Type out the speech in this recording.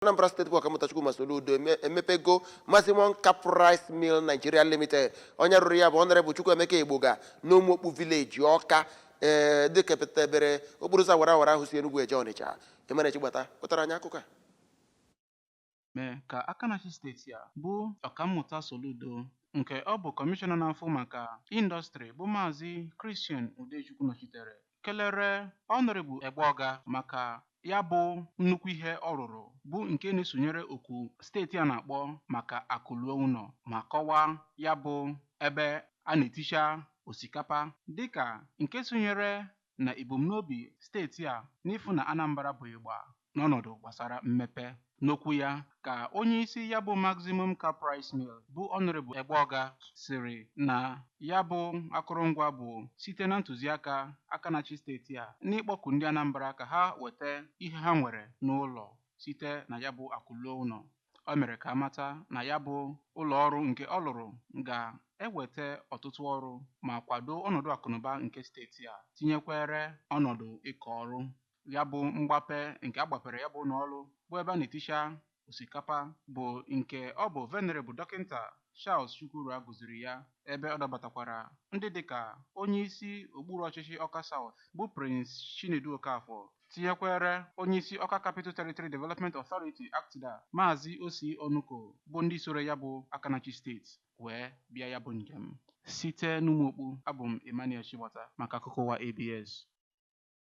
Anambra Steeti bụ Ọkammụta Chukwuma Soludo emepego Maximum Cap Rice Mill Nigeria Limited. Onye rụrụ ya bụ Honorable Chukwuemeka Egboga n'Ụmụokpu Village, Ọka, ee, dịkepụtabere okporo ụzọ awara awara ahụ si Enugu eje Ọnịcha. Emmanuel Chigbata pụtara anyị akụkọ a. Mee ka aka na-achị steeti a bụ Ọkammụta Soludo, nke ọ bụ kọmishọna na-afụ maka indọstrị bụ Maazị Christian Udechukwu nọchitere, kelere Honorable Egbeọga maka ya bụ nnukwu ihe ọ rụrụ, bụ nke na-esonyere oku steeti a na-akpọ maka akụluo ụlọ, ma kọwaa ya bụ ebe a na-eticha osikapa dịka nke sonyere na ebumnobi steeti a n'ịfụ na Anambra bụ ịgba n'ọnọdụ gbasara mmepe. N'okwu ya ka onye isi ya bụ Maximum Cap Rice Mill bụ Honorable Egbeọga siri na ya bụ akụrụngwa bụ site na ntụziaka aka na-achị steeti a n'ịkpọku ndị Anambra ka ha weta ihe ha nwere n'ụlọ site na ya bụ akụluo ụlọ. O mere ka amata na ya bụ ụlọ ọrụ nke ọ lụrụ ga-eweta ọtụtụ ọrụ ma kwado ọnọdụ akụnụba nke steeti a, tinyekwere ọnọdụ ịkọ ọrụ. Ya bụ mgbape nke a gbapere ya bụ ụlọ ọrụ bụ ebe a na-eticha osikapa bụ nke ọ bụ Venerable Dọkịta Charles Chukwura gụziri ya, ebe ọ dọbatakwara ndị dịka onye isi okpuru ọchịchị Ọka South bụ Prince Chinedu Okafor, tinyekwere onye isi Ọka Capital Territory Development Authority, ACTDA, Maazị Osi Onuko, bụ ndị soro ya bụ akanachi steeti wee bịa ya bụ njem. Site n'Ụmụokpu, abụ m Emmanuel Chigbata maka akụkọ ụwa ABS.